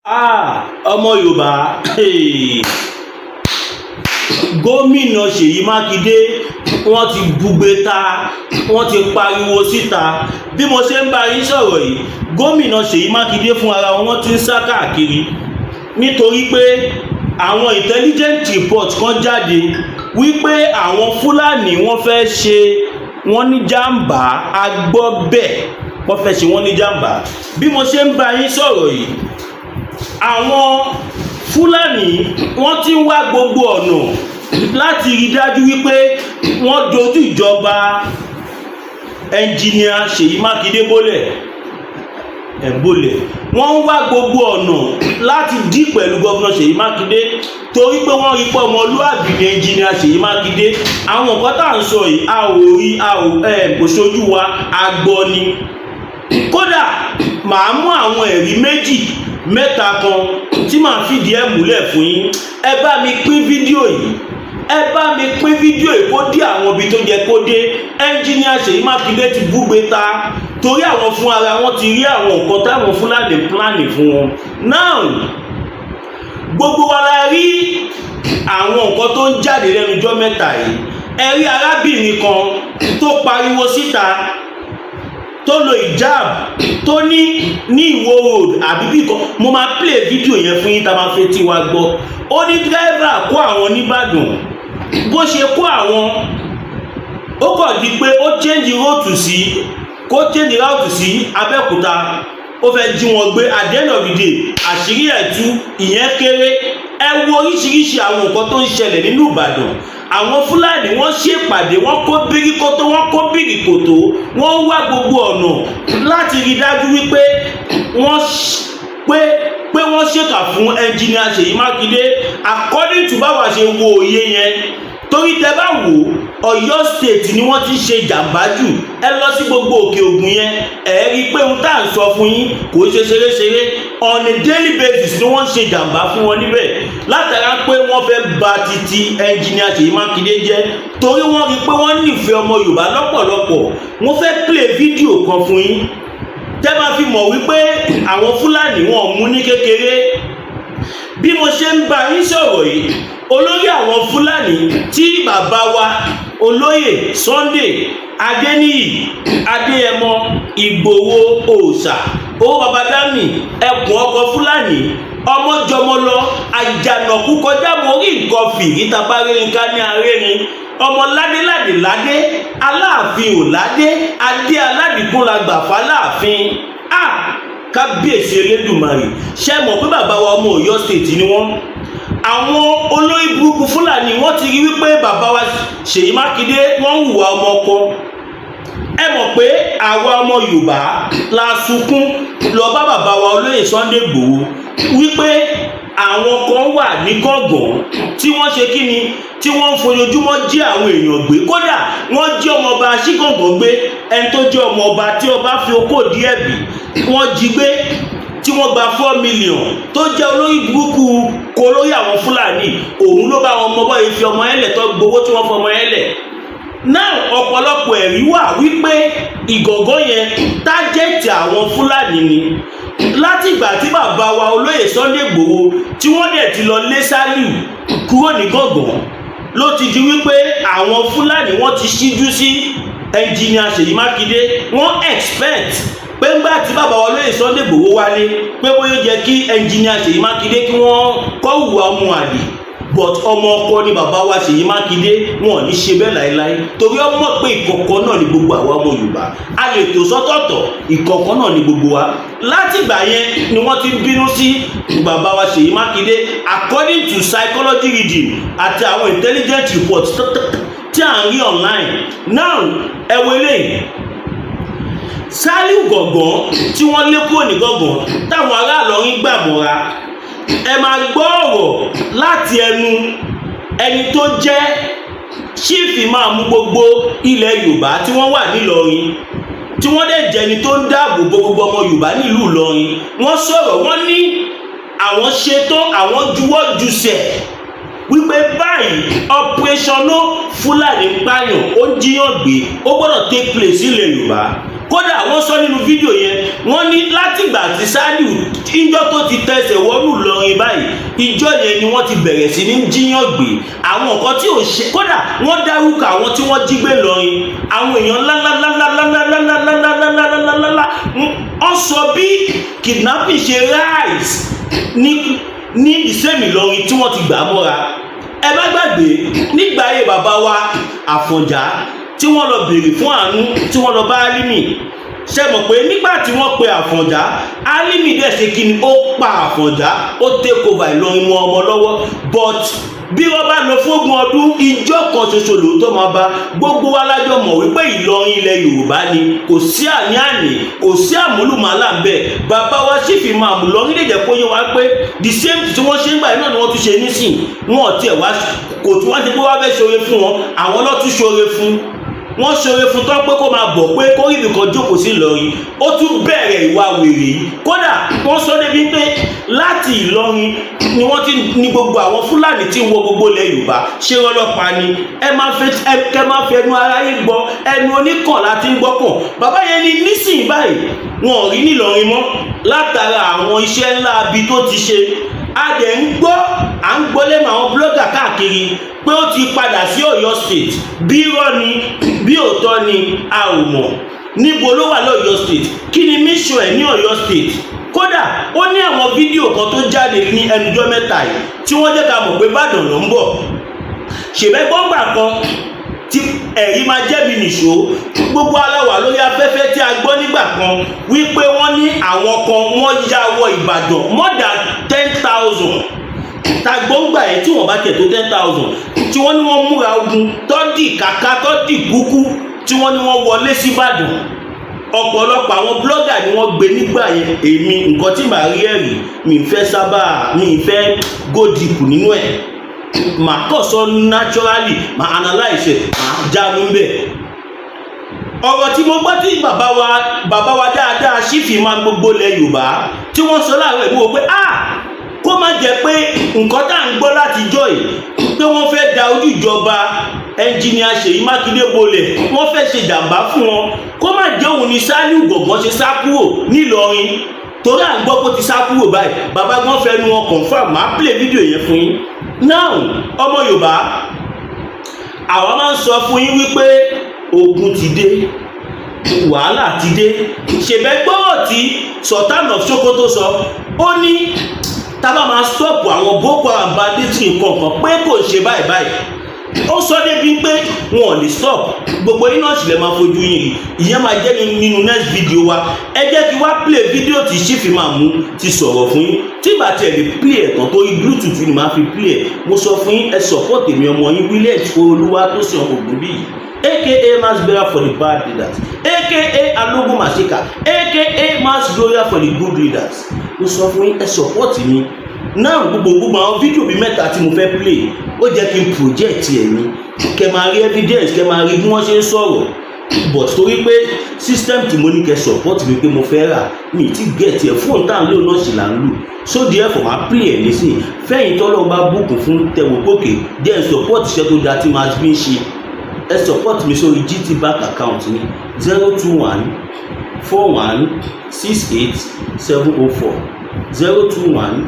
Ah, ọmọ Yorùbá, gómìnà Ṣèyí Mákindé, wọ́n ti bugbe ta, wọ́n ti pariwo síta. Bí mo ṣe ń bá yín sọ̀rọ̀ yìí, gómìnà Ṣèyí Mákindé fún ara wọn, wọ́n ti ń sá káàkiri nítorí pé àwọn intelligent report kan jáde wípé àwọn Fúlàní, wọ́n fẹ́ ṣe wọ́n ní jàǹbá. A gbọ́ bẹ́ẹ̀, wọ́n fẹ́ ṣe wọ́n ní jàǹbá. Bí mo ṣe ń bá yín sọ̀rọ̀ yìí, àwọn Fúlàní, wọ́n ti ń wá gbogbo ọ̀nà láti rí dájú wípé wọ́n dojú ìjọba ẹnjìníà Ṣèyí Mákindé bólẹ̀ ẹ̀ bólẹ̀. Wọ́n ń wá gbogbo ọ̀nà láti dí pẹ̀lú governor Ṣèyí Mákindé torí pé wọ́n rí pé ọmọlúàbí ní ẹnjìníà Ṣèyí Mákindé. Àwọn nǹkan tá à ń sọ yìí, a ò rí, a ò ẹ̀ kò ṣojú wa, a gbọ́ ni. Kódà, màá mú àwọn ẹ̀rí méjì mẹ́ta kan tí màá fìdí ẹ̀ múlẹ̀ fún yín. Ẹ bá mi pín fídíò yìí, ẹ bá mi pín fídíò yìí kó dé àwọn ibi tó yẹ kó dé. Ẹnjìníà Ṣèyí Mákindé ti búgbe ta torí àwọn fún ara wọn ti rí àwọn nǹkan táwọn Fúlàní plan fún wọn. Now, gbogbo wa la rí àwọn nǹkan tó ń jáde lẹ́nu ọjọ́ mẹ́ta yìí. Ẹ rí arábìnrin kan tó pariwo síta, tó lo hijab, tó ní ní Ìwó Road àbí bí kan. Mo máa play fídíò yẹn fún yín tá a máa fẹ́ tí wa gbọ́. Ó ní driver kó àwọn nìbàdàn. Bó ṣe kó àwọn, ó kọ̀ di pé ó change route sí, kó change route sí Abẹ́òkúta, ó fẹ́ jí wọn gbé. At the end of the day, àṣírí ẹ̀ tú. Ìyẹn kéré. Ẹ wo oríṣiríṣi àwọn nǹkan tó ń ṣẹlẹ̀ nínú Ìbàdàn. Àwọn Fúlàní, wọ́n ṣèpàdé, wọ́n kó bíríkótó, wọ́n kó bíríkòtó, wọ́n wá gbogbo ọ̀nà láti rí dájú wípé wọ́n pé wọ́n ṣèkà fún ẹnjìnìà Ṣèyí Mákindé, according to báwa ṣe wo òye yẹn. Torí tẹ bá wò, Ọ̀yọ́ State ni wọ́n ti ṣe jàǹbá jù. Ẹ lọ sí gbogbo Òkè Ògùn yẹn, ẹ rí i pé ohun tá à ń sọ fún yín kò ṣe ṣeréṣeré. On a daily basis ni wọ́n ń ṣe jàǹbá fún wọn níbẹ̀, látara pé wọ́n fẹ́ ba titi ẹnjìnìà Ṣèyí Mákindé jẹ́, torí wọ́n rí i pé wọ́n nífẹ̀ẹ́ ọmọ Yorùbá lọ́pọ̀lọpọ̀. Wọ́n fẹ́ play fídíò kan fún yín tẹ́ máa fi mọ̀ wípé àwọn Fúlàní, wọn mú ní kékeré. Bí mo ṣe ń bá yín sọ̀rọ̀ yìí, olórí àwọn Fúlàní tí bàbá wa olóyè Sunday Adéníyì Adéyẹmọ Ìgbòho òòṣà, owó babadami, ẹkùn ọkọ Fúlàní, ọmọjọmọlọ, àjànàkú kọjá mo rí nǹkan fìrí, tabarírin ká ní arérin, ọmọ ládéládé ládé, Aláàfin ò ládé, adé aládìkún la gbà fáláàfin. Ah, kábíyèsí Elédùmarè! Ṣe mọ̀ pé bàbá wa, ọmọ Ọ̀yọ́ State ni wọ́n. Àwọn olórí burúkú Fúlàní, wọ́n ti rí wípé bàbá wa Ṣèyí Mákindé, wọ́n ń hùwà ọmọ ọkọ. Ẹ mọ̀ pé àwa ọmọ Yorùbá la sunkún lọ bá bàbá wa olóyè Sunday Igboho wípé àwọn kan wà ní Gángan tí wọ́n ṣe kí ni, tí wọ́n ń fojoojúmọ́ jí àwọn èèyàn gbé. Kódà, wọ́n jí ọmọọba Ṣígàngán gbé, ẹni tó jẹ́ ọmọọba tí ọba fi okó díẹ̀ bì, wọ́n jí gbé, tí wọ́n gba 4 million. Tó jẹ́ olórí burúkú kó lórí àwọn Fúlàní, òun ló bá wọn mọ bọ́ ife ọmọ ẹlẹ̀ tó gbowó tí wọ́n fọmọ ẹlẹ̀ náà. Ọ̀pọ̀lọpọ̀ ẹ̀rí wà wípé Ìgàngán yẹn, target àwọn Fúlàní ni. Látìgbà tí bàbá wa olóyè Sunday Igboho, tí wọ́n dẹ̀ ti lọ lé Sálíù kúrò ní Gàngán, ló ti di wípé àwọn Fúlàní, wọ́n ti ṣíjú sí ẹnjìnìà Ṣèyí Mákindé. Wọ́n expect pé ńgbà tí bàbá wa olóyè Sunday Igboho wálé, pé bóyá ó jẹ́ kí ẹnjìnìà Ṣèyí Mákindé kí wọ́n kọ́ hùwà ọmọ àlè, but ọmọ ọkọ ni bàbá wa Ṣèyí Mákindé. Wọn ò ní ṣe bẹ́ẹ̀ láéláé, torí ọmọ pé ìkọ̀kọ̀ náà ni gbogbo àwa ọmọ Yorùbá. A lè tò sọ́tọ̀ọ̀tọ̀, ìkọ̀kọ̀ náà ni gbogbo wa. Látìgbà yẹn ni wọ́n ti ń bínú sí bàbá wa Ṣèyí Mákindé, according to psychology reading àti àwọn intelligent reports tí à ń rí online now. Ẹ wo eléyìí, Sálíù Gàngán tí wọ́n lé kúrò ní Gàngán, táwọn ará Ìlọrin gbà mọ́ra. Ẹ máa gbọ́ ọ̀rọ̀ láti ẹnu ẹni tó jẹ́ chief imam gbogbo ilẹ̀ Yorùbá tí wọ́n wà nílọrin, tí wọ́n dẹ̀ jẹ́ ẹni tó ń dáàbò bo gbogbo ọmọ Yorùbá nílùú Ìlọrin. Wọ́n sọ̀rọ̀, wọ́n ní àwọn ṣetán, àwọn juwọ́ jùsẹ̀ wípé báyìí, operation no Fúlàní pààyàn, ó ń jíyàn gbé, ó gbọ́dọ̀ take place ilẹ̀ Yorùbá. Kódà, wọ́n sọ nínú fídíò yẹn, wọ́n ní látìgbà tí Sálíù ìjọ tó ti tẹsẹ̀ wọnú Ìjọ yẹn ni wọ́n ti bẹ̀rẹ̀ sí ní jíyàn gbé àwọn nǹkan tí ò ṣe. Kódà wọ́n dárúkọ àwọn tí wọ́n jí gbé lọrin, àwọn èèyàn ńláńláńláńláńláńláńláńláńláńláńlá. Wọ́n sọ bí kidnapping ṣe rise ní the same Ìlọrin tí wọ́n ti gbà á mọ́ra. Ẹ má gbàgbé nígbà ayé bàbá wa Àfọ̀njá, tí wọ́n lọ béèrè fún àánú, tí wọ́n lọ bá Álímì. Ṣe mọ̀ pé nígbà tí wọ́n pe Àfọ̀njá, Álímì dẹ̀ ṣe kí ni? Ó pa Àfọ̀njá, ó take over Ìlọrin mọ́ ọmọ lọ́wọ́. But bí wọ́n bá lọ fógun ọdún, ìjọ kan ṣoṣo lóòótọ́ máa bá. Gbogbo wa lájọ mọ̀ wípé Ìlọrin ilẹ̀ Yorùbá ni, kò sí àní-àní, kò sí àmúlùmálà ń bẹ̀. Bàbá wa Chief Imam Ìlọrin lè jẹ́ kó yé wa pé the same tí wọ́n ṣe ń gbà yìí náà ni wọ́n tún ṣe nísìn. Wọn ò tiẹ̀ wá kò tún wá ṣe pé wọ́n fẹ́ ṣoore fún wọn, àwọn ló tún ṣoore fún wọ́n. Ṣoore fún tán pé kó máa bọ̀, pé kó rí ibìkan jókòó sí Ìlọrin, ó tún bẹ̀rẹ̀ ìwà wèrè yìí. Kódà wọ́n sọ débi pé láti Ìlọrin ni wọ́n ti ní gbogbo àwọn Fúlàní tí ń wọ gbogbo ilẹ̀ Yorùbá. Ṣé ọlọ́pàá ni ẹ máa fẹ́ ẹ kẹ́ máa fẹ́ ẹnu ara yín gbọ́? Ẹnu oníkàn láti ń gbọ́kàn. Bàbá yẹn ní nísìnyí báyìí, wọn ò rí nílọrin mọ́ látara àwọn iṣẹ́ ńlá abi tó ti ṣe. A dẹ̀ ń gbọ́, à ń gbọ́ lẹ́nu àwọn blogger káàkiri pé ó ti padà sí Ọ̀yọ́ State. Bí irọ́ ni, bí òótọ́ ni, a ò mọ̀. Níbo ló wà lọ́yọ́ State? Kí ni mission ẹ̀ ní Ọ̀yọ́ State? Kódà ó ní àwọn fídíò kan tó jáde ní ẹnujọ́ mẹ́ta yìí tí wọ́n jẹ́ ká mọ̀ pé Ìbàdàn ló ń bọ̀. Ṣèbẹ́ gbọ́ngbà kan tí ẹ̀rí máa jẹ́ mi nìṣó, gbogbo aláwà lórí afẹ́fẹ́ tí a gbọ́ nígbà kan wípé wọ́n ní àwọn kan wọ́n ya wọ Ìbàdàn, more than 10,000 tagbóngbà yẹn, tí wọ́n bá tẹ̀ tó 10,000, tí wọ́n ní wọ́n múra ogun tọ́dì kàkà tọ́dì kúkú, tí wọ́n ní wọ́n wọlé síbàdàn. Ọ̀pọ̀lọpọ̀ àwọn blogger ni wọ́n gbé nígbà yẹn. Èmi, nǹkan tí màá rí ẹ̀rí, mi ń fẹ́ sábà, mi ń fẹ́ go deep nínú ẹ̀. Màá kàn sọ naturally, màá analyse ẹ̀, màá jánu bẹ́ẹ̀. Ọ̀rọ̀ tí mo gbọ́ tí bàbá wa dáadáa Chief Imam gbogbo ilẹ̀ Yorùbá tí wọ́n sọ láàárọ̀ ìmú wo pé, ah, kó má jẹ́ pé nǹkan tá à ń gbọ́ láti jọ́ yìí pé wọ́n fẹ́ da ojú ìjọba ẹnjìníà Ṣèyí Mákindé bolẹ̀, wọ́n fẹ́ ṣe jàǹbá fún wọn, kó má jẹ́ òun ni Sálíù Gọ̀ngàn ṣe sá kúrò nílọrin, torí à ń gbọ́ pé ó ti sá kúrò báyìí. Bàbá gan fẹnu wọn confirm. Máa play fídíò yẹn fún yín now. Ọmọ Yorùbá, àwa máa ń sọ fún yín wípé ogun ti dé, wàhálà ti dé. Ṣèbẹ́ gbọ́rọ̀ tí Sultan of Sokoto sọ? Ó ní tábà máa stop àwọn Boko Haram, banditry, nǹkan kan, pé kò ṣe báyìí báyìí. Ó sọ débi pé wọn ò lè stop. Gbogbo yín náà sì lè máa fojú yín rí. Ìyẹn máa jẹ́ nínú next video wa. Ẹ jẹ́ kí wá play video tí Chief Imam ti sọ̀rọ̀ fún yín. Tí bá tiẹ̀ lè play ẹ̀ tán, torí Bluetooth ni màá fi play ẹ̀. Mo sọ fún yín, ẹ support èmi ọmọ yín, Williams Olúwatósìn Ògúnbíyì, aka mass burial for the bad leaders, aka Alogun Masika, aka mass gloria for the good leaders. Mo sọ fún yín, ẹ support mi náà. Gbogbo àwọn fídíò bíi mẹ́ta tí mo fẹ́ play, ó jẹ́ kí n project ẹ̀ ní kẹ́ máa rí evidence, kẹ́ máa rí bí wọ́n ṣe ń sọ̀rọ̀. But torí pé system tí mo ní kẹ́ support mi pé mo fẹ́ rà, mi ti get ẹ̀, fóònù tá à ń lò náà sì là ń lò. So therefore, máa play ẹ̀ nísìn fẹ́yìn tọ́lọ́ bá bùkún fún tẹ̀wò gòkè jẹ́ ẹ̀ support iṣẹ́ tó dáa tí màá fi ń ṣe. Ẹ support mi sórí GT Bank account ní 0214168704, 0214168704,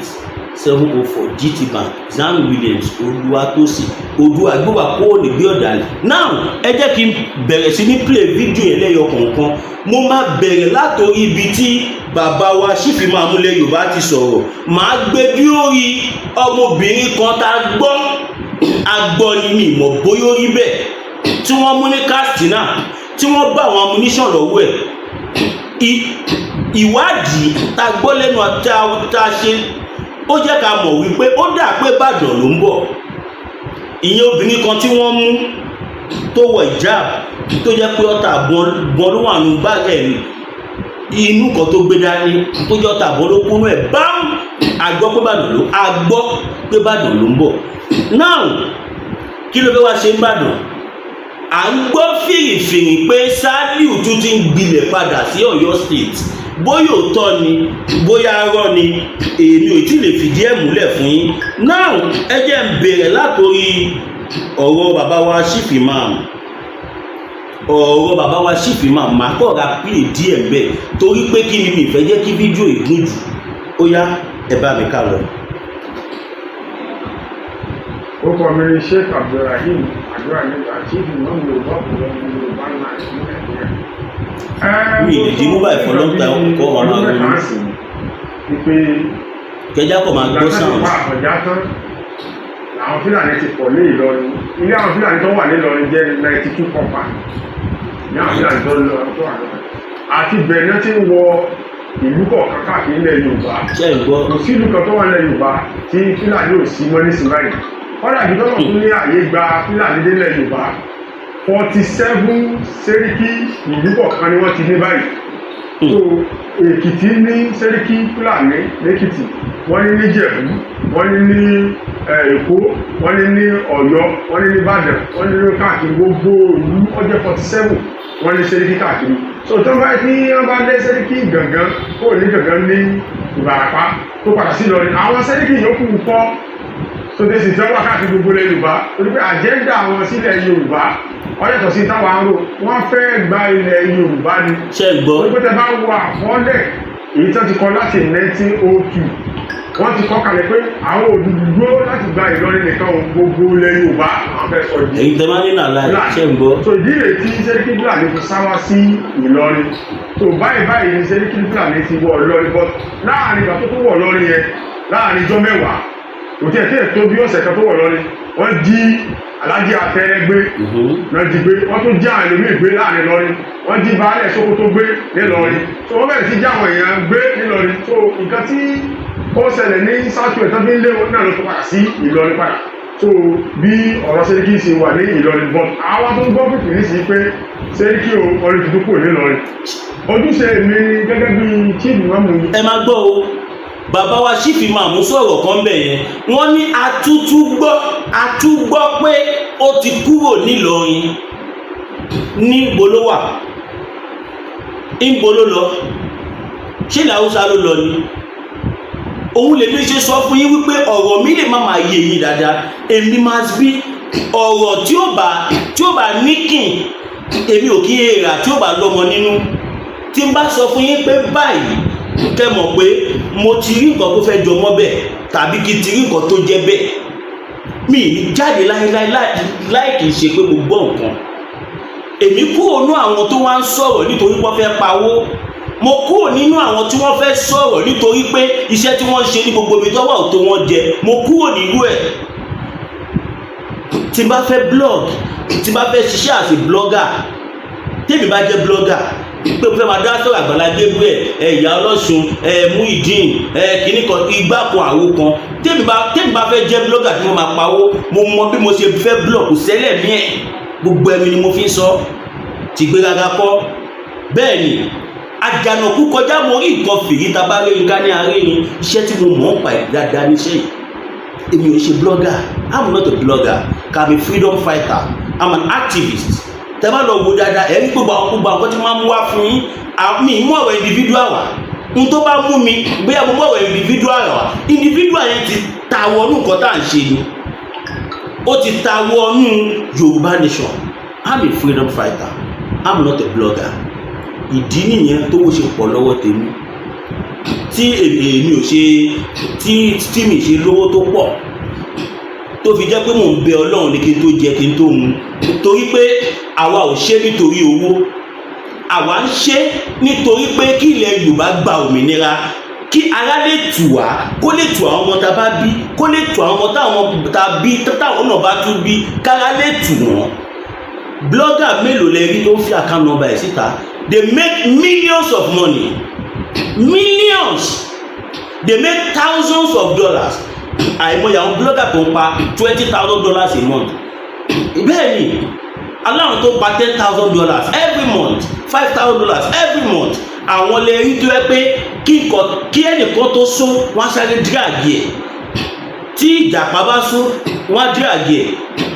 0214168704, GT Bank, Zan Williams Olúwatósìn Odúàgbówà kó lè gbé ọ̀dàlẹ̀. Now, ẹ jẹ́ kí n bẹ̀rẹ̀ sí ní play fídíò yẹn lẹ́yọ kọ̀ọ̀kan. Mo máa bẹ̀rẹ̀ látòrí ibi tí bàbá wa Chief Imam ilẹ̀ Yorùbá ti sọ̀rọ̀. Màá gbé bí orí ọmọbìnrin kan tá a gbọ́, agbọ́ ni, mi mọ̀ bóyá ó rí bẹ́ẹ̀, tí wọ́n mú ní Katsina, tí wọ́n bá àwọn ammunition lọ́wọ́ ẹ̀. Ìwádìí tá a gbọ́ lẹ́nu tá a ṣe, ó jẹ́ ká mọ̀ wípé ó dà pé Ìbàdàn ló ń bọ̀. Ìyẹn obìnrin kan tí wọ́n mú tó wọ hijab, tó jẹ́ pé ọta àbọ̀n ló wà nù báàgì ẹ̀, inú kan tó gbé dání tó jẹ́ ọta àbọ̀n ló kúnú ẹ̀ bám. A gbọ́ pé Ìbàdàn ló ń bọ̀. Now, kí ló fẹ́ wá ṣe ń Bàdàn? À ń gbọ́ fìrìfìrì pé Saliu tún ti ń gbilẹ̀ padà sí Ọ̀yọ́ State. Bóyá òótọ́ ni, bóyá arọ́ ni, èmi ò tí lè fìdí ẹ̀ múlẹ̀ fún yín. Now, ẹ jẹ́ ń bẹ̀rẹ̀ látòrí ọ̀rọ̀ bàbá wa Chief Imam. Ọ̀rọ̀ bàbá wa Chief Imam, máa kọ́ra pílè díẹ̀ bẹ́ẹ̀, torí pé kí ni, mi ìfẹ́ jẹ́ kí fídíò ìgún jù. Ó yá, ẹ bá mi ká lọ. Orúkọ mi ni Sheikh Abdulrahim Àdúrà nígbà Chief Imam Yorùbá Òkúrọ̀ ní Yorùbá náà ní Nàìjíríà. Mi ì lè dín mú báyìí for long time, kọ́ ọ̀rọ̀ ọdún máa mẹ́ta ronú. sí wípé Kẹjá kọ̀ máa gbọ́ ìgbà tó sound. pa Àfọ̀njá tán làwọn Fúlàní ti pọ̀ ní Ìlọrin. Ilé àwọn Fúlàní tó wà ní Ìlọrin jẹ́ 92 compound ní àwọn Fúlàní tó lọ tó wà lọ àti bẹ̀rẹ̀ náà ti ń wọ ìlú kọ̀ọ̀kan káàkiri ilẹ̀ Yorùbá. Ṣé ń gbọ́? Kò sí ìlú kan tó wà nílẹ̀ Yorùbá tí Fúlàní ò sí mọ́ nísìnyí báyìí. Kọ́dà bí tọ́lọ̀ tún ní àyè gba Fúlàní délẹ̀ Yorùbá, 47 sẹ́ríkì ìlú kọ̀ọ̀kan ni wọ́n ti ní báyìí. So Èkìtì ní sẹ́ríkì Fúlàní lẹ́kìtì, wọ́n ní níjẹ̀bú, wọ́n ní ní Èkó, wọ́n ní ní Ọ̀yọ́, wọ́n ní ní Ìbàdàn, wọ́n ní ní káàkiri gbogbo ìlú. Ọjọ́ 47 wọ́n ní sẹ́ríkì káàkiri. So tó bá tí wọ́n bá dé sẹ́ríkì Gàngán kó ní Gàngán ní Ìbàràpá tó padà sí Ìlọrin, àwọn sẹ́ríkì yòókù kọ́ tó dé sì tẹ́wọ́ káàkiri gbogbo ilẹ̀ Yorùbá, torí pé agenda àwọn sílẹ̀ Yorùbá wọ́n yàtọ̀ sí táwọn arò. Wọ́n fẹ́ gba ilẹ̀ Yorùbá ni. Ṣé ń gbọ́? Torí pé tẹ bá wo àkọọ́lẹ̀ èyí tó ti kọ láti 1902, wọ́n ti kọ́ kalẹ̀ pé àwọn òdùdúró láti gba Ìlọrin nìkan o, gbogbo ilẹ̀ Yorùbá àwọn fẹ́ sọ di Èyí tẹ máa ní nàlá ẹ̀, ṣé ń gbọ́? So ìdí rẹ̀ tí sẹ́ríkì Fúlàní fi sá wá sí Ìlọrin. So báyìí báyìí ni sẹ́ríkì Fúlàní ti wọ Ìlọrin, but láàrin ìgbà tó tó wọ̀ Ìlọrin yẹn, láàrin ijọ́ 10, kò tí ẹ̀ tí ẹ̀ tó bí ọ̀sẹ̀ kan tó wọ̀ Ìlọrin, wọ́n jí Alájí Atẹ́rẹ́ gbé náà, jí gbé. Wọ́n tún jí àwọn ẹlòmíì gbé láàrin Ìlọrin. Wọ́n jí baálẹ̀ Sókótó gbé nílọrin. So wọ́n bẹ̀rẹ̀ sí jí àwọn èèyàn gbé nílọrin. So nǹkan tí ó ṣẹlẹ̀ ní south west tó fi ń lé wọn náà ló tó padà sí Ìlọrin padà. So bí ọ̀rọ̀ sẹ́ríkì ṣe wà ní Ìlọrin, but àwọn tó ń gbọ́ pípì ní sí pé sẹ́ríkì o ọdún tuntun kò nílọrin. Ojúṣe mi gẹ́gẹ́ bí Chief Imam Ẹ máa gbọ́ o, bàbá wa Chief Imam sọ̀rọ̀ kan bẹ̀ yẹn. Wọ́n ní atútú gbọ́, atúgbọ́ pé ó ti kúrò nílọrin. Níbo ló wà? Níbo ló lọ? Ṣé ilẹ̀ Haúsá ló lọ ni? Òun lèmi ṣe sọ fún yín wípé ọ̀rọ̀ mi lè má máa yé yín dáadáa. Èmi máa bí ọ̀rọ̀ tí ó bá níkìn, èmi ò kí ń èrà tí ó bá lọ́mọ nínú. Tí n bá sọ fún yín pé báyìí, kẹ́ mọ̀ pé mo ti rí nǹkan tó fẹ́ jọmọ́ bẹ́ẹ̀ tàbí kí n ti rí nǹkan tó jẹ́ bẹ́ẹ̀. Mi ì ní jáde láíláí láì kìí ṣe pé mo gbọ́ nǹkan. Èmi kúrò nínú àwọn tó wá ń sọ̀rọ̀ nítorí wọ́n fẹ́ pawó. Mo kúrò nínú àwọn tí wọ́n fẹ́ sọ̀rọ̀ nítorí pé iṣẹ́ tí wọ́n ń ṣe ní gbogbo ibi tó wà ò tó wọ́n jẹ. Mo kúrò nínú ẹ̀. Tí n bá fẹ́ blog, tí n bá fẹ́ ṣiṣẹ́ as a blogger, tèmi bá jẹ́ blogger pé mo fẹ́ máa dá sọ̀rọ̀ Àgbàlá Gabriel, ẹ ìyá ọlọ́sùn, ẹ Muyideen, ẹ kìíní kan, igbá kan, àwo kan, tèmi bá fẹ́ jẹ́ blogger tí mo máa pawó, mo mọ bí mo ṣe fẹ́ blog. Kò sẹ́lẹ̀ mí ẹ̀, gbogbo ẹ̀mí ni mo fi ń sọ tìgbéraga kọ́. Bẹ́ẹ̀ ni àjànàkú kọjá, mo rí nǹkan fìrí tabarẹ́yìn ká ní arẹ́yìn. Iṣẹ́ tí mo mọ̀ ń pa ẹ̀ dáadáa níṣẹ́ yìí. Èmi ò ṣe blogger. I'm not a blogger. I'm a freedom fighter. I'm an activist. Tẹ́ bá lọ wo dáadáa, ẹ̀ rí gbogbo àwọn tí máa ń mú wá fún yín, àmì mú ọ̀rọ̀ individual wá. N tó bá mú mi bóyá mo mú ọ̀rọ̀ individual wá, individual yẹn ti ta wọnú nǹkan tá à ń ṣe ni, ó ti ta wọnú Yorùbá nation. I'm a freedom fighter. I'm not a blogger. Ìdí nìyẹn tó wó ṣe pọ̀ lọ́wọ́ tèmi tí èmi ò ṣe tí mi ṣe lówó tó pọ̀, tó fi jẹ́ pé mò ń bẹ Ọlọ́run ní kí n tó jẹ, kí n tó mu, torí pé àwa ò ṣe nítorí owó. Àwa ń ṣe nítorí pé kí ilẹ̀ Yorùbá gba òmìnira, kí ara lè tù wá, kó lè tù àwọn ọmọ tá a bá bí, kó lè tù àwọn ọmọ táwọn tá a bí, táwọn náà bá tún bí, kára lè tù wọ́n. Blogger mélòó lẹ rí tó ń fi account number ẹ̀ síta? They make millions of money, millions. They make thousands of dollars. Àìmọye àwọn blogger tó ń pa $20,000 a month. Bẹ́ẹ̀ ni aláwọn tó pa $10,000 every month, $5,000 every month. Àwọn lè rí tó yẹ pé kí nǹkan kí ẹnìkan tó sún, wọ́n á sáré drag ẹ̀. Tí ìjàpá bá sún, wọ́n á drag ẹ̀.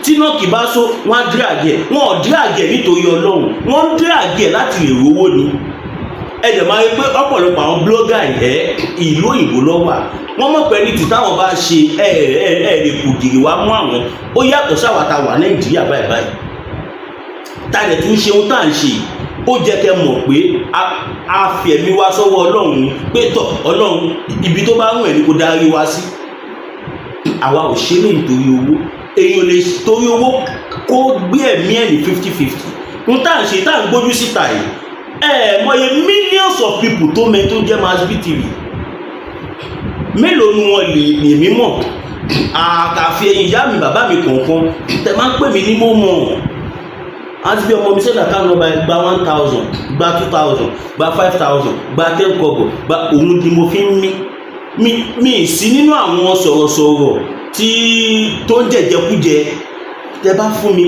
Tí nọ́ọ̀kì bá sún, wọ́n á drag ẹ̀. Wọ́n ò drag ẹ̀ nítorí Ọlọ́run, wọ́n ń drag ẹ̀ láti lè rówó ni. Ẹ dẹ̀ máa rí pé ọ̀pọ̀lọpọ̀ àwọn blogger ẹ̀, ìlú òyìnbó ló wà. Wọ́n mọ̀ pé ní tí táwọn bá ṣe ẹ ẹ ẹ lè kù gìrì wá mú àwọn. Ó yàtọ̀ sáwà tá a wà Nàìjíríà báyìí báyìí. Tá a dẹ̀ tún ṣe ohun tá à ń ṣe, ó jẹ́ kẹ́ mọ̀ pé a fi ẹ̀mí wa sọ́wọ́ Ọlọ́run ni, pé tọ̀, Ọlọ́run, ibi tó bá wù ẹ́ ni kò darí wa sí. Àwa ò ṣe lè nítorí owó. Èèyàn lè torí owó kó gbé ẹ̀mí ẹ̀ ní 50-50. N tá à ń ṣe, tá à ń gbójú síta yìí, ẹ mọye millions of people tó mẹ tó jẹ́ Masbi TV, mélòó ni wọ́n lè lè mí mọ̀? Àkàfi ẹ̀yin ìyá mi, bàbá mi kọ̀ọ̀kan tẹ máa ń pè mí ní mo mọ̀ àti bí ọmọ mi sẹ́dá ká nọ́ba, gba 1,000, gba 2,000, gba 5,000, gba 10 kọ́bọ̀, gba. Òun ni mo fi ń mí. Mi sí nínú àwọn sọ̀rọ̀sọ̀rọ̀ tí tó ń jẹ̀jẹ̀kújẹ. Tẹ bá fún mi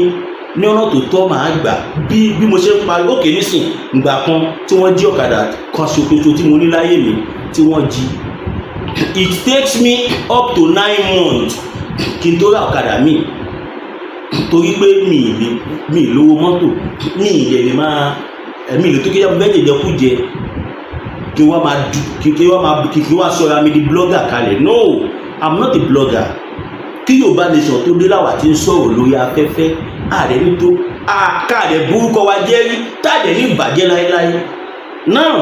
ní ọ̀nà tó tọ́, màá gbà. Bí mo ṣe ń parí òkè nísìn, ìgbà kan tí wọ́n jí ọ̀kadà kan ṣoṣo tí mo ní láyé mi, tí wọ́n jí, it takes me up to 9 months kí n tó ra ọ̀kadà mi, torí pé mi ì lè, mi ì lówó mọ́tò, mi ì lè máa ẹ̀mí ìlú tó kí wọ́n bẹ́ẹ̀ jẹjẹkújẹ, kí wọ́n máa du, kí wọ́n máa kí wọ́n sọra mi di blogger kalẹ̀. No, I'm not a blogger. Kí Yorùbá Nation tó dé láwà tí ń sọ̀rọ̀ lórí afẹ́fẹ́ ààrẹ ní tó káàdẹ̀ burúkọ wa jẹ́ rí, táàdẹ̀ ní ìbàjẹ́ láéláé. Now,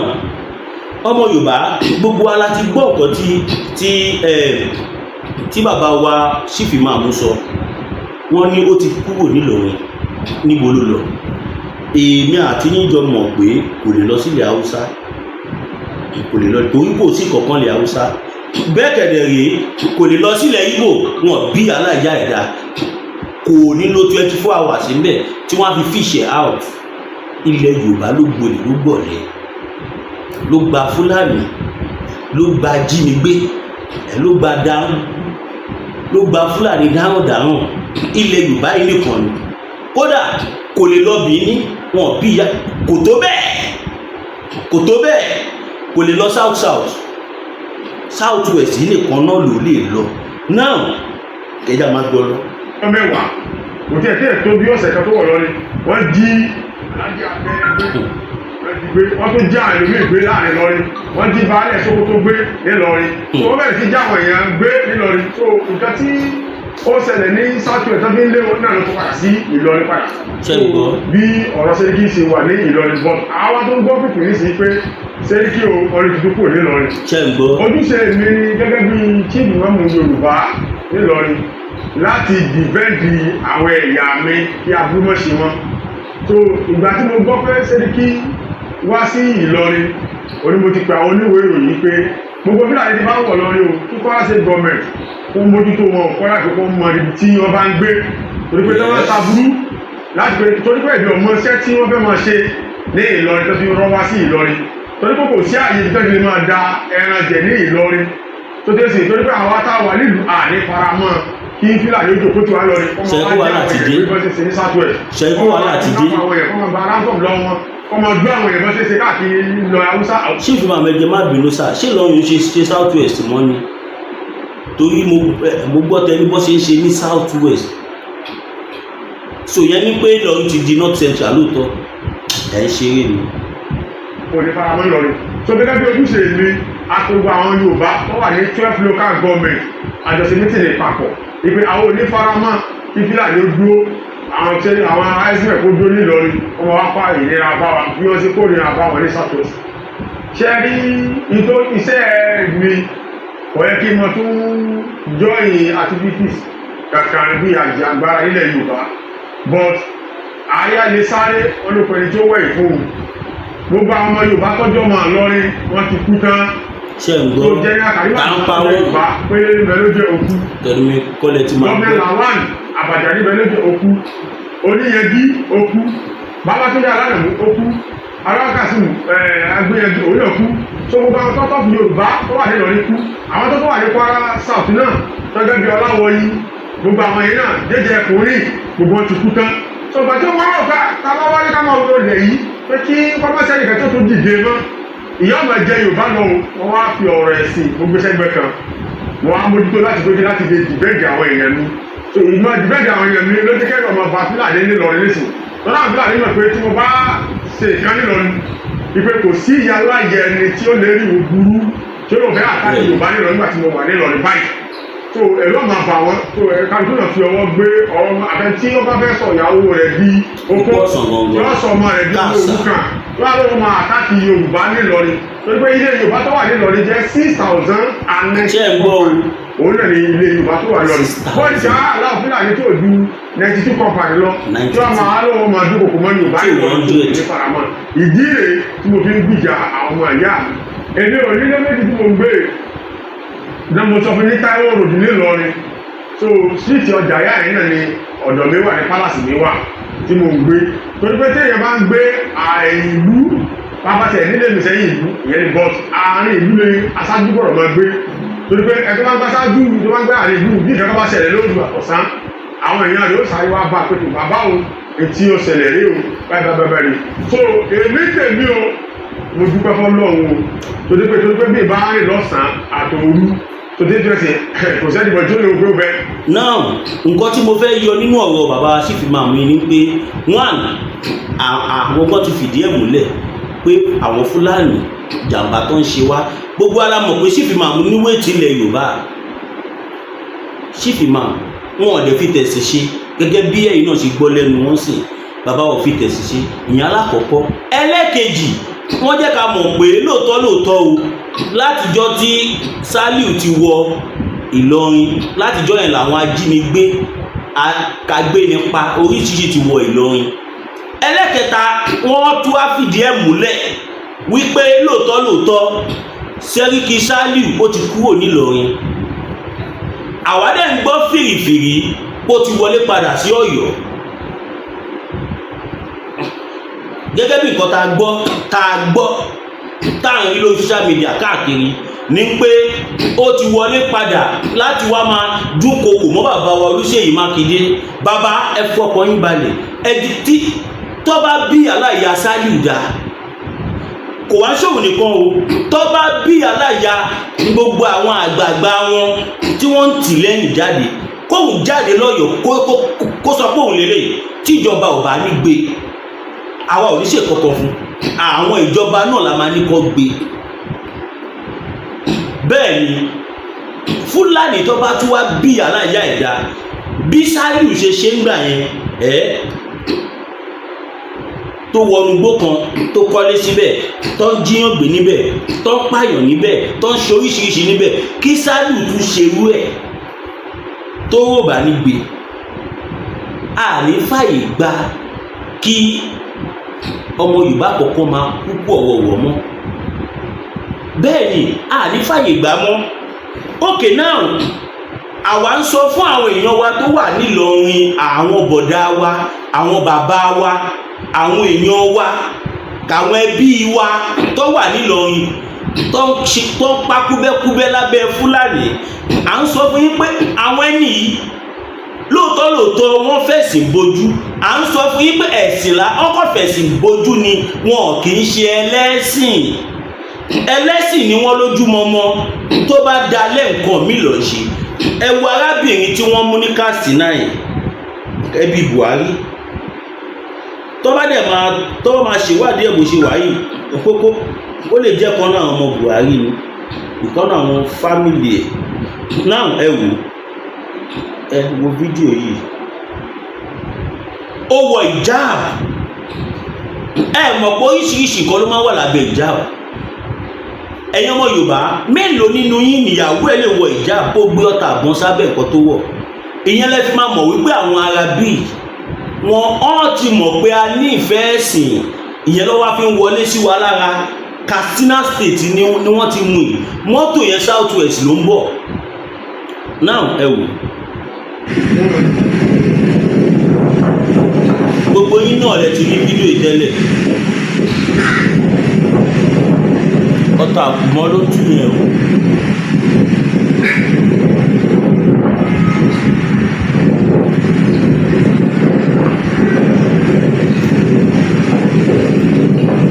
ọmọ Yorùbá, gbogbo wa la ti gbọ́ nǹkan tí bàbá wa Chief Imam sọ. Wọ́n ní ó ti kúrò nílọrin. Níbo ló lọ? Èmi àti yín jọ mọ̀ pé kò lè lọ sílẹ̀ Haúsá, kò lè lọ, torí kò sí kankan lẹ̀ Haúsá. Bẹ́ẹ̀ kẹ̀dẹ̀ rèé, kò lè lọ sílẹ̀ Ìgbò, wọn bí aláìyá ẹ̀dá kò ní lo 24 hours níbẹ̀ tí wọ́n á fi fish it out. Ilẹ̀ Yorùbá ló gbolè, ló gbọ̀lẹ̀, ló gba Fúlàní, ló gba jínigbé ẹ̀, ló gba dáhùn, ló gba Fúlàní dáràndáràn. Ilẹ̀ Yorùbá yìí nìkan ni. Kódà kò lè lọ Bìíní, wọn bí ya kò tó bẹ́ẹ̀, kò tó bẹ́ẹ̀. Kò lè lọ south south, south west yìí nìkan náà ló lè lọ. Now, kẹjá máa gbọ́ lọ. Ọjọ́ 10, kò tí ẹ̀ tí ẹ̀ tó bí ọ̀sẹ̀ kan tó wọ̀ lọ́ni, wọ́n jí Aláàjì Abẹ́rẹ́ gbé, wọ́n jí gbé, wọ́n tún já ẹlòmíì gbé láàrin lọ́rin, wọ́n jí baálẹ̀ Sókótó gbé nílọrin. So wọ́n bẹ̀rẹ̀ sí já àwọn èèyàn gbé nílọrin. So nǹkan tí ó ṣẹlẹ̀ ní south west tó fi ń lé wọn náà ló tó padà sí Ìlọrin padà. Ṣé ń gbọ́? Bí ọ̀rọ̀ Sẹ́ríkì ṣe wà ní Ìlọrin, but àwọn tó ń gbọ́ pípì ní sí pé Sẹ́ríkì o, ọ̀rẹ́ tuntun kúrò nílọrin. Ṣé ń gbọ́? Ojúṣe mi ni gẹ́gẹ́ bí Chief Imam Yorùbá nílọrin láti defend àwọn ẹ̀yà mi kí aburú mọ̀ sí wọn. So ìgbà tí mo gbọ́ pé Sẹ́ríkì wá sí Ìlọrin, oní mo ti pe àwọn oníwèé ìròyìn pé gbogbo Fúlàní ti bá ń wọ̀ lọ́rin o, kí Kwara State government kó mójútó wọn, kọ́lá pé kó mọ ibi tí wọ́n bá ń gbé, torí pé tí wọ́n ta burú láti pé, torí pé ìbí ọmọ iṣẹ́ tí wọ́n fẹ́ máa ṣe ní Ìlọrin tó fi rọ́ wá sí Ìlọrin, torí pé kò sí àyè ibi tó ti lè máa da ẹran jẹ ní Ìlọrin tó tẹ́ sí, torí pé àwọn táwà nílùú àní faramọ́ kí Fúlàní ojú kó tí wà lọrin kọ́ Ṣé máa kó wá wàhálà jẹ́ ti àwọn dé? èèyàn bí wọ́n ṣe ṣe ní southwest. Ṣé kó wàhálà ti dé? Àwọn èèyàn kọ́ máa gba ransom lọ́wọ́ wọn, kọ́ máa gbé àwọn èèyàn bọ́ ṣe ṣe káàkiri lọ Haúsá. Chief Imam, ẹ má bínú sá, ṣé Ìlọrin ṣe ṣe south west mọ́ ni? Torí mo gbọ́ tẹ́lẹ̀ bọ́ ṣe ń ṣe ní south west, so yẹn ni pé Ìlọrin ti di north central. Lóòótọ́ ẹ̀ ń ṣeré ni. Kò ní faramọ́ Ìlọrin. So gẹ́gẹ́ bí ojúṣe mi, àtògbò àwọn Yorùbá tó wà ní 12 local government, àjọṣe meeting papọ̀ ìpè àwọn onífaramọ́ kí Fúlàní ó dúró, àwọn tí àwọn àìsàn kó dúró nílọrin, wọ́n máa wá pa ìnira bá wa bí wọ́n ṣe kó ìnira bá wọn ní south west. Ṣe rí ìtò iṣẹ́ mi, kò yẹ kí n mọ tún join activities kankan bí àjàgbára ilẹ̀ Yorùbá, but àyà lè sáré olùkọ́ni tí ó wẹ̀ fóun. Gbogbo àwọn ọmọ Yorùbá tọ́jọ́ mọ́ lọ́rin, wọ́n ti kú tán. Ṣé ń Tó gbọ́? jẹ́ ní àkàrí Tá ń wà pa wọ́n. Yorùbá pé níbẹ̀ ló jẹ́ òkú. Tẹ̀lé mi kọ́lẹ̀ tí máa Gómìnà gbọ́. Lawan Àbàjá níbẹ̀ ló jẹ́ òkú, Oníyẹgí òkú, Babátúndé Alánàmú òkú, Alákàsímù Agbóyẹgí òun náà kú. So gbogbo àwọn tọ́tọ́ fún Yorùbá tó wà nílọrin kú, àwọn tó tó wà ní Kwara South náà tọ́jọ́ bí Ọláwọyí, gbogbo àwọn yìí náà jẹjẹ kùnrin, gbogbo wọn ti kú tán. So gbàtí wọn wọ́n ká tábà wálé ká máa wọ ilẹ̀ yìí pé kí kọ́mọ́sẹ́nì kan tó tún dìde mọ́ ìyá ọmọ jẹ Yorùbá lọ o, wọ́n wá fi ọ̀rọ̀ ẹ̀sìn gbogbo sẹ́gbẹ́ kan, wọ́n á mójútó láti gbé láti lè defend àwọn èèyàn mi. So ìmọ̀ defend àwọn èèyàn mi ló jẹ́ kẹ́rọ ọmọ bá Fúlàní nílọrin nísìn lọ́nà. Àwọn Fúlàní mọ̀ pé tí mo bá ṣe ìkan nílọrin, ìpè kò sí ìyá aláyẹ ẹni tí ó lè rí wo burú tí ó lọ fẹ́ attack Yorùbá nílọrin nígbà tí mo wà nílọrin báyìí. So ẹ̀rọ máa bà wọ́n. So kálukú náà fi ọwọ́ gbé ọmọ àbẹ tí ó bá fẹ́ sọ ìyàwó rẹ̀ di okó, Okó ọ̀sán gangan. tí wọ́n sọ ọmọ rẹ̀ di Káàsà. òrukàn, wọ́n á lóun máa attack Yorùbá nílọrin, torí pé ilé Yorùbá tó wà nílọrin jẹ́ 6,090. Ṣé ẹ ń gbọ́ o? Òun náà ni ilé Yorùbá tó wà lọ́rin. 6,000. Wọ́n ti aláwọ̀ Fúlàní tó ju 92 company lọ, tí wọ́n máa lóun máa dúnkòkò mọ́ Yorùbá nílọrin tó 200. ní faramọ́. Ìdí rèé tí mo fi ń gbìjà àwọn ọmọ ìyá mi. Èmi ò nílé méjì tí mo ń gbé náà. Mo sọ fún ní Táíwò Road nílọrin. So street ọjà ìyá yẹn náà ni ọ̀dọ̀ mi wà, ní palace mi wà tí mo ń gbé, torí pé téèyàn bá ń gbé àárín ìlú, bàbá tẹ̀ nílé mi sẹ́yìn ìlú ìyẹn ni, but àárín ìlú ni aṣáájú gbọ́dọ̀ máa gbé, torí pé ẹ tó bá ń gbá aṣáájú, tó bá ń gbé àárín ìlú, bí ìkankan bá ṣẹlẹ̀ lóru ọ̀sán, àwọn èèyàn rẹ̀ ó sáré wá bá a pé, "Kò bàbá o, etí ó ṣẹlẹ̀ rí o, báyìí báyìí báyìí rí." So èmi tèmi o, mo dúpẹ́ fọ́lọ́run o, torí pé bí ìbá rìn lọ́sàn-án àtòru tó dé tó ẹsẹ̀, kò sẹ́ni bọ̀ tó lè gbé bẹ́ẹ̀. Now, nǹkan tí mo fẹ́ yọ nínú ọ̀rọ̀ bàbá Chief Imam yìí ni pé, one, àwọn kan ti fìdí ẹ̀ múlẹ̀ pé àwọn Fúlàní, jàǹbá tó ń ṣe wá, gbogbo ara mọ̀ pé Chief Imam níwèé tilẹ̀ Yorùbá. Chief Imam wọn ò lè fi tẹ̀sí ṣe, gẹ́gẹ́ bí ẹ̀yin náà ṣe gbọ́ lẹ́nu wọn sì, bàbá ò fi tẹ̀sí ṣe. Ìyẹn alákọ̀ọ́kọ́. Ẹlẹ́kejì, wọ́n jẹ́ ká mọ̀ pé lóòótọ́ lóòótọ́ o, látijọ́ tí Saliu ti wọ Ìlọrin, látijọ́ yẹn làwọn ajínigbé, agbénipa oríṣiríṣi ti wọ Ìlọrin. Ẹlẹ́kẹta, wọ́n tún wá fìdí ẹ̀ múlẹ̀ wípé lóòótọ́ lóòótọ́, Sẹ́ríkì Saliu ó ti kúrò nílọrin. Àwa dẹ̀ ń gbọ́ fìrìfìrì ó ti wọlé padà sí Ọ̀yọ́, gẹ́gẹ́ bí nǹkan tá a gbọ́ tá à ń rí lórí social media káàkiri ní pé ó ti wọlé padà láti wá máa dúnkokò mọ́ bàbá wa Olúṣèyí Mákindé. Bàbá, ẹ fọkàn yín balẹ̀. Ẹ di tí tó bá bí aláìyá Sálíù dá, kò wá ṣòwò nìkan o, tó bá bí aláìyá gbogbo àwọn àgbààgbà wọn tí wọ́n ń tì lẹ́yìn jáde, kóun jáde lọ́yọ̀ọ́, kó sọ pé òun lélẹ̀, tíjọba ò bá ní gbé, àwa ò ní ṣe kankan fún àwọn ìjọba náà la máa ní kó gbé. Bẹ́ẹ̀ ni Fúlàní tó bá tún wá bí aláìyá ẹ̀dá bí Sálíù ṣe ṣe ń gbà yẹn ẹ́, tó wọnú igbó kan, tó kọ́lé síbẹ̀, tó ń jíyàn gbé níbẹ̀, tó ń pààyàn níbẹ̀, tó ń ṣe oríṣiríṣi níbẹ̀, kí Sálíù tún ṣerú ẹ̀, tó rò bá ní gbé, àní fàyè gba kí ọmọ Yorùbá kọ̀ọ̀kan máa kúkú ọ̀wọ̀wọ̀ mọ́. Bẹ́ẹ̀ ni, àní fàyè gbà mọ́. Okay, now, àwa ń sọ fún àwọn èèyàn wa tó wà nílọrin, àwọn bọ̀dá wa, àwọn bàbá wa, àwọn èèyàn wa, àwọn ẹbí wa tó wà nílọrin, tó ń ṣe, tó ń pa kúbẹ́kúbẹ́ lábẹ́ Fúlàní, à ń sọ fún yín pé àwọn ẹni yìí, lóòótọ́ lóòótọ́, wọ́n fẹ̀sìn bojú. À ń sọ fún yín pé ẹ̀sìn la ọkọ̀ fẹ̀sìn bojú ni, wọn kì í ṣe ẹlẹ́sìn. Ẹlẹ́sìn ni wọ́n lójúmọmọ, tó bá dalẹ̀, nǹkan mi lọ ṣe. Ẹ wo arábìnrin tí wọ́n mú ní Katsina yìí, ẹbí Buhari, tó bá dẹ̀ máa tó bá máa ṣèwádìí ẹ̀ bó ṣe wà yìí, kókó ó lè jẹ́ kan náà àwọn ọmọ Buhari ni, ìkan náà àwọn family ẹ̀ náà. Ẹ wò, ẹ wo fídíò yìí. Ó wọ hijab. Ẹ mọ̀ pé oríṣiríṣi nǹkan ló máa ń wà lábẹ́ hijab. Ẹ̀yin ọmọ Yorùbá, mélòó nínú yín níyàwó ẹ̀ lè wọ hijab kó gbé ọta àbọ̀n sábẹ́ nǹkan tó wọ̀? Ìyẹn lẹ fi máa mọ̀ wípé àwọn ará bíi wọn ọ́n ti mọ̀ pé a ní ìfẹ́ ẹ̀sìn. Ìyẹn ló wá fi ń wọlé sí wa lára. Katsina State ni wọ́n ti mú yìí. Mọ́tò yẹn, South West ló ń bọ̀ now. Ẹ wò, gbogbo yín náà lẹ ti rí fídíò yìí tẹ́lẹ̀. Ọta àkùmọ́ ló tú yẹn o.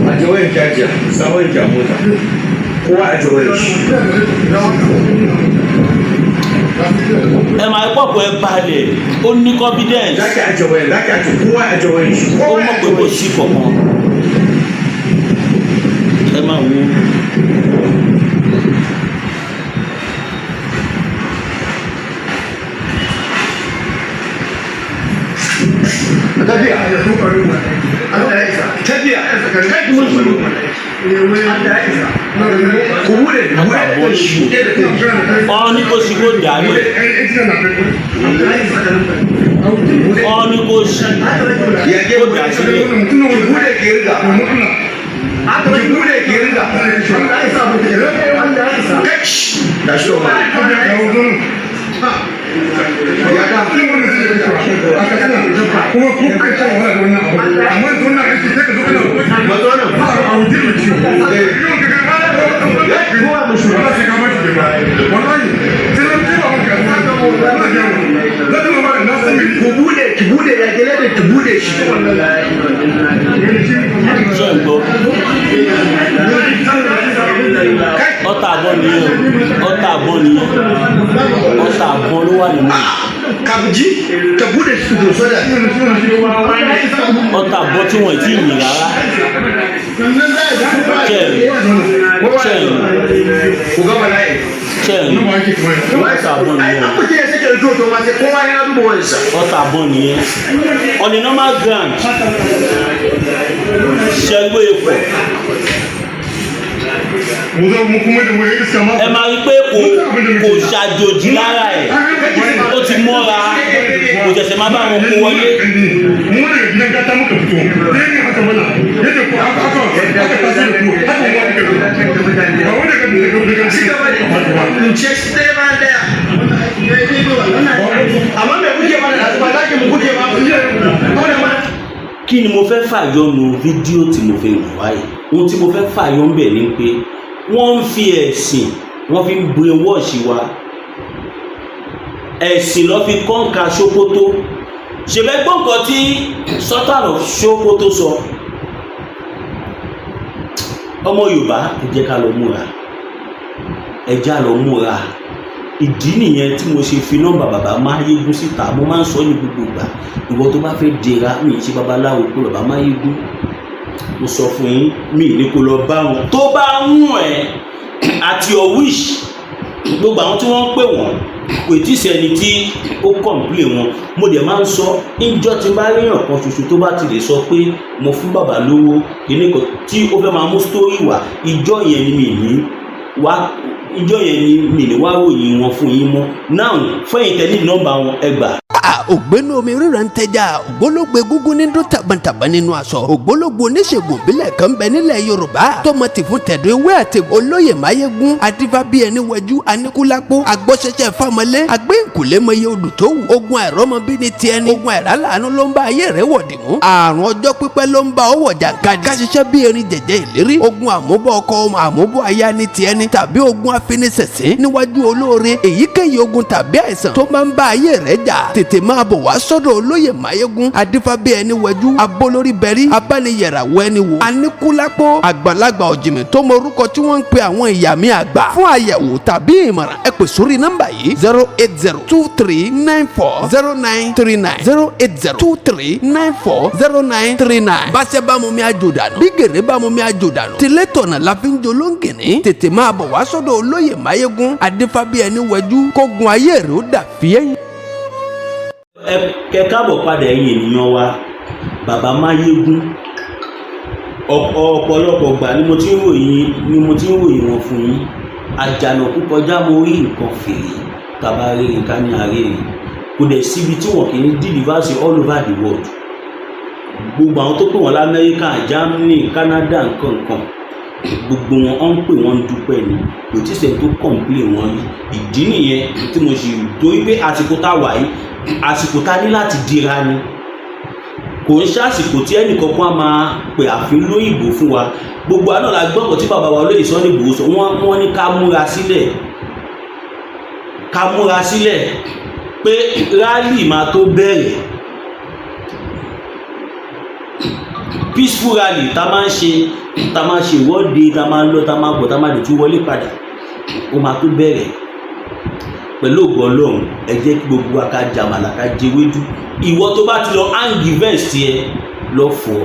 Aje wayan caji, sa wayan ki a mota. Kowa aje wayan shi. Ẹ máa pọ̀pọ̀, ẹ balẹ̀, ó ní confidence. Za ki aje wayan, za ki aje, kowa aje wayan shi. Ó Kowa mọ̀ aje pé kò wayan sí shi. kankan. Ẹ máa wo. Gbọ́. Ku bude bude da kai shi, bude da kai. Wọ́n ní kó ṣí, kó dàálẹ̀. Wọ́n ní kó ṣí, Ya ke kó dà sílẹ̀. Ki bude ki riga. Ki bude ki riga. Kai shh. Tashi ma. Ya ka. Kuma ku kai shan wahala da wannan abu, amma yanzu wannan aiki sai ka zo kana Matso nan. a wajen da ciwo yau ka ga Kowa mu shuru. Wallahi sai ka bashi girma, wallahi sai na ce ba maka na ga na ga ma na san me. Ku bude, ki bude ya gele da ki bude shi. Ṣé ń gbọ́? Ọta ìbọn nìyẹn o, ọta ìbọn nìyẹn, ọta ìbọn ló wà nínú yìí. Ka ji, ka bude shi so da. Ọta ìbọn tí wọ́n ti yìn rárá. Ṣẹ́ẹ̀rì, ṣẹ́ẹ̀rì? Ku ga bala'i. Ṣẹ́ẹ̀rì, ọta ìbọn Ai nìyẹn an o. mutum ya sake rito to ma sai kowa ya duba wayarsa. Ọta ìbọn nìyẹn on a normal ground. Ṣẹ́gbó ipò. Mu zo mu kuma da mu yi iska ma. Ẹ máa rí pé kò ṣàjòjì lára ẹ̀, ó ti mọ́ra, kò ṣẹ̀ṣẹ̀ máa bá wọn kó wọlé. Mu daga gidan gata muka fito sai ne aka mana yadda ko aka aka aka tashi da ku haka mu muka fito, ba wani daga daga daga Ci gaba da in ce shi ɗaya bayan ɗaya. Amma me kuke mana da ba za ki mu kuke ma ku mana. Kí ni mo fẹ́ fàyọ nu fídíò tí mo fi hàn wáyé? Ohun tí mo fẹ́ fàyọ ń bẹ̀ ni pé wọ́n ń fi ẹ̀sìn, wọ́n fi ń brainwash wa. Ẹ̀sìn ló fi conquer Sókótó. Ṣèbẹ́ gbọ́ nǹkan tí Sultan of Sókótó sọ? Ọmọ Yorùbá, ẹ jẹ́ ká lọ múra, ẹ já lọ múra. Ìdí nìyẹn tí mo ṣe fi nọ́mbà bàbá Máyégún síta. Mo máa ń sọ ní gbogbo ìgbà, ìwọ tó bá fẹ́ dira, mi ì ṣe babaláwo pé bàbá Máyégún, mo sọ fún yín, mi ì ní kó lọ bá wọn. Tó bá ń wọ̀n ẹ́ at your wish, gbogbo àwọn tí wọ́n ń pè wọ́n, kò tí ì sẹ́ni tí ó complain wọn. Mo dẹ̀ máa ń sọ, níjọ́ tí n bá ríyàn kan ṣoṣo tó bá ti lè sọ pé mo fún bàbá lówó kíní kan tí ó fẹ́ máa mú story wá, ìjọ́ yẹn ni mi ní wá, ìjọ́ yẹn ni mi ní wá ròyìn wọn fún yín mọ́. Now, fẹ́yìn tẹ́lẹ̀, nọ́mbà wọn, ẹ gbà. Ògbénu omi ríran ń tẹja, ògbólógbò egúngún ní dún tàbọ̀ntàbọ̀ nínú aṣọ, ògbólógbò oníṣègùn ìbílẹ̀ kan bẹ nílẹ̀ Yorùbá tọmọ tì fún tẹ̀dọ̀ ewé àti olóyè Máyégún adífábí ẹni wẹjú aníkúlápó agbọ́sẹsẹ fámọlé agbẹ́ǹkùlé mọye odù tó wù. Ogun àìrọ́mọbí ni tiẹ̀ ni ogun àìrálàánú ló ń bá ayé rẹ̀ wọ̀dì mú, àrùn ọjọ́ pípẹ́ ló ń bá ọwọ́ jàǹkadì, ká ṣiṣẹ́ bí erin jẹ̀jẹ̀ ìlérí, ogun àmúbọ̀ ọkọ, àmúbọ̀ aya ní tiẹ̀ ni tàbí ogun afiniṣẹ̀sín níwájú olóore, èyíkéyìí ogun tàbí àìsàn tó máa ń bá ayé rẹ̀ jà, tètè máa bọ̀ wá sọ́dọ̀ olóyè Máyégún adífábí ẹni wẹjú abolórí bẹ̀rí abániyẹ̀ràwọ̀ ẹni wò aníkúlápó àgbàlagbà ọ̀jìnmí tó mọ orúkọ tí wọ́n ń pe àwọn ìyá mi àgbà. Fún àyẹ̀wò tàbí ìmọ̀ràn, ẹ pè sórí nọ́mbà yìí: 08023940939, 08023940939. Báṣẹ́ bá mu mi àjò dànù, bí gèrè bá mu mi àjò dànù, tilẹ̀ tọ̀nà la fi ń jolóńgìní. Tètè máa bọ̀ wá sọ́dọ̀ olóyè Máyégún adífábí ẹni wẹjú, kógun ayé rẹ̀ ó dà fíẹ́. Ẹ kẹ káàbọ̀ padà, ẹ̀yin ènìyàn wa. Bàbá Máyégún, ọ̀pọ̀lọpọ̀ gbà ni mo ti ń ròyìn wọn fún yín. Àjànàkú kọjá mo rí nǹkan fèrè tàbá rere ká ní arére, kò dẹ̀ síbi tí wọn kì í deliver sí all over the world. Gbogbo àwọn tó pè wọ́n lamẹ́ríkà, Germany, Canada, nǹkan nǹkan, gbogbo wọn ọ̀ ń pè wọ́n, ń dúpẹ́ ni. Kò tí sẹ́ni tó complain wọn rí. Ìdí nìyẹn tí mo sì torí pé àsìkò tá a wà yìí, àsìkò tá a ní láti dira ni. Kò ń ṣàsìkò tí ẹnìkankan á máa pè àfin lóyìnbó fún wa. Gbogbo àná la gbọ́kàn tí bàbá wa olóyè Sunday Igboho sọ. Wọ́n ní ká múra sílẹ̀, ká múra sílẹ̀ pé rally máa tó bẹ̀rẹ̀, peaceful rally tá a máa ń ṣe, tá a máa ṣe ìwọ́de, tá a máa lọ, tá a máa bọ̀, tá a máa lè tún wọlé padà, ó máa tó bẹ̀rẹ̀ pẹ̀lú ògo Ọlọ́run. Ẹ jẹ́ kí gbogbo wa ká jàmàlà, ká jẹwédú. Ìwọ tó bá ti lọ hang vest yẹ lọ fọ̀.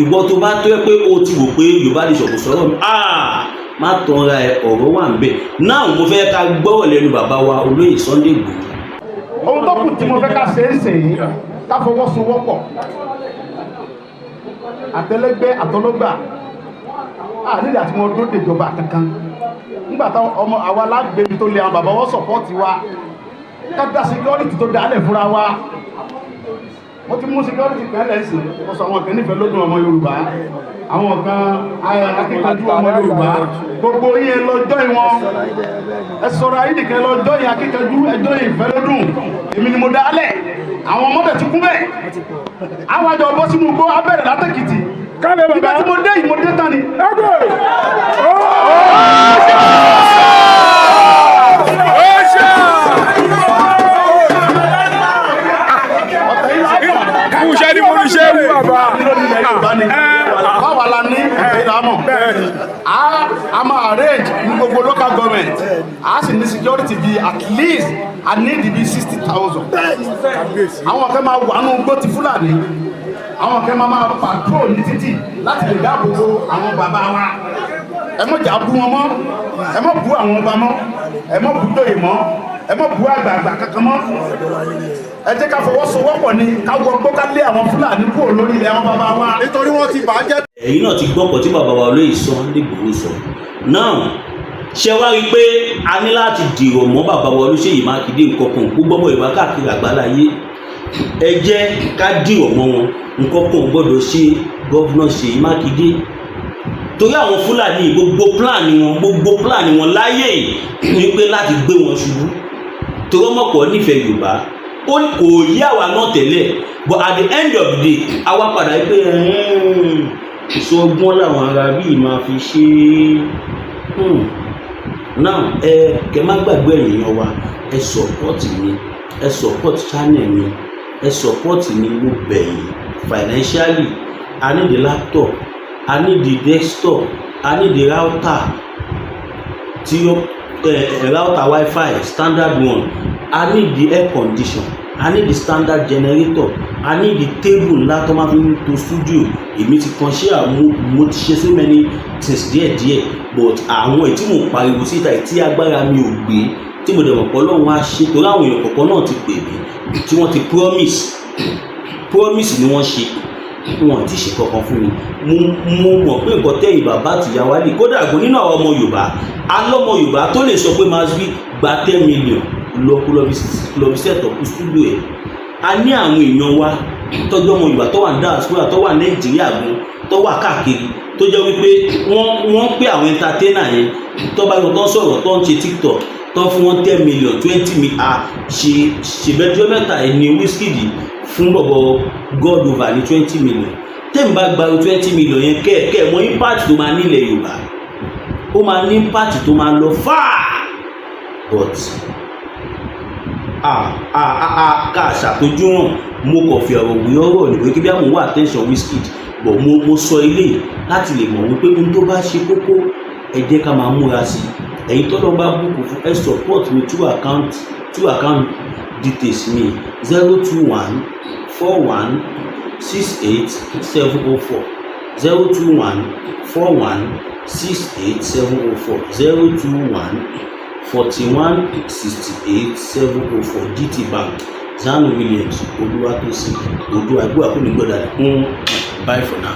Ìwọ tó bá tó yẹ pé o ti wò pé Yorùbá lè ṣọ̀kò sọ̀rọ̀ mi, ah, má tanra ẹ, ọ̀rọ̀ wà ń bẹ̀ náà. Mo fẹ́ ká gbọ́rọ̀ lẹ́nu bàbá wa olóyè Sunday Igboho. Ohun tó kù tí mo fẹ́ ká ṣe é sìn yín, ká fọwọ́sowọ́pọ̀, àtẹlẹgbẹ́ àtọlọ́gbà. À nídìí àti wọn dóde ìjọba kankan. Nígbà táwọn ọmọ àwa lágbèbí tó lé, àwọn bàbá wọn support wa, ká dá security tó dálẹ̀ fúnra wa. Wọ́n ti mú security kan lẹ́sìn. Wọ́n sọ àwọn kan nífẹ̀ẹ́ lódún ọmọ Yorùbá, àwọn kan akíkanjú ọmọ Yorùbá. Gbogbo yín, ẹ lọ join wọn. Ẹ sọ̀rọ̀ ayé nìkan, ẹ lọ join akíkanjú, ẹ join ìfẹ́ lódún. Èmi ni mo dálẹ̀. Àwọn ọmọdé ti kún bẹ́ẹ̀. Àwọn àjọ bọ́ sínú igbó abẹ́rẹ́ látẹ̀kìtì. Ibi tí mo dé yìí, mo dé tán ni. Ọ̀tẹ̀ yìí lápá. Kúṣẹ́ ní mo fi ṣe é wú bàbá. Yorùbá ni báwa la ní ọ̀tẹ̀ yìí lámọ̀. A máa arrange ní gbogbo local government, a sì ní security bíi at least I need bíi 60,000. Àwọn kan máa wà nínú igbó ti Fúlàní, àwọn kan máa patrol ní títì láti lè dáàbò bo àwọn bàbá wa. Ẹ mọ̀ jà bú wọn mọ́, ẹ mọ̀ bú àwọn ọba mọ́, ẹ mọ̀ bú dòyè mọ́, ẹ mọ̀ bú àgbààgbà kankan mọ́. Ẹ jẹ́ ká fọwọ́sowọ́pọ̀ ni, ká wọ gbó, ká lé àwọn Fúlàní kúrò lórí ilẹ̀ àwọn bàbá wa. Nítorí wọ́n ti bàjẹ́. Ẹ̀yin náà ti gbọ́pọ̀ tí bàbá wa olóyè Sunday Igboho sọ náà. Ṣe wá rí i pé a ní láti dìrọ̀ mọ́ bàbá wa Olúṣèyí Mákindé? Nǹkan kan kó gbọ́mọ̀ Yorùbá káàkiri àgbáláyé, ẹ jẹ́ ká dìrọ̀ mọ́ wọn. Nǹkan kan ò gbọ́dọ̀ ṣe Governor Ṣèyí Mákindé, torí àwọn Fúlàní, gbogbo plan wọn láyé yìí ni pé láti gbé wọn ṣubú, torí ọmọpọ̀ nífẹ̀ẹ́ Yorùbá. Ó kò yí àwa náà tẹ́lẹ̀, but at the end of the day, àwa padà pé ìṣó ọgbọ́n làwọn ará bíi máa fi ṣe é. Now, ẹ kẹ má gbàgbé, èèyàn wa, ẹ support mi, ẹ support channel mi, ẹ support mi, mo bẹ̀ yín, financially. I need the laptop, I need the desktop, I need the router tí ó ẹ router wifi standard one, I need the air condition, I need the standard generator, I need the table ńlá tó máa fi ń to studio. Èmi ti kan ṣé mo ti ṣe so many things díẹ̀díẹ̀, but àwọn èyí tí mò ń pariwo síta, èyí tí agbára mi ò gbé, tí mo dẹ̀ mọ̀ pé Ọlọ́run á ṣe, torí àwọn èèyàn kọ̀ọ̀kan náà ti pè mí, tí wọ́n ti promise ni wọ́n ṣe, wọn ti ṣe kankan fún mi. Mo mọ̀ pé nǹkan tẹ́yìn bàbá àtìyá wa lè kódà gan nínú àwọn ọmọ Yorùbá alọ́mọ Yorùbá tó lè sọ pé Masbi gba 10 million lọ kó lọ fi set up studio ẹ̀. A ní àwọn èèyàn wa tọ́jú ọmọ Yorùbá tó wà ní diaspora, tó wà Nàìjíríà gan, tó wà káàkiri, tó jẹ́ wípé wọ́n pé àwọn entertainer yẹn tó bá yọ, tó ń sọ̀rọ̀, tó ń ṣe TikTok, tó ń fún wọn 10 million, 20 million. À ṣe ṣèbẹ́jọ́ mẹ́ta ẹ̀ ní Wizkid fún bọ̀bọ̀ God over ní 20 million. Tẹ́mi bá gba 20 million yẹn, kẹ́ ẹ̀ mọ impact tó máa nílẹ̀ Yorùbá. Ó máa ní impact tó máa lọ fáà. But a ká ṣàtọ́jú hàn. Mo kàn fi ọ̀rọ̀ wí ọ̀rọ̀ ní pé kí bí àwọn wà attention Wizkid, but mo sọ ilé láti lè mọ̀ wípé ohun tó bá ṣe kókó, ẹ jẹ́ ká máa múra sí i. Ẹ̀yin tọ́lọ́ bá bùkún fún, ẹ support mi through account details mi: 0214168704, 0214168704, 0214168704, GT Bank, Zanu Williams Olúwatósìn Odò àgbà kò ní gbọ́dọ̀. Bye for now.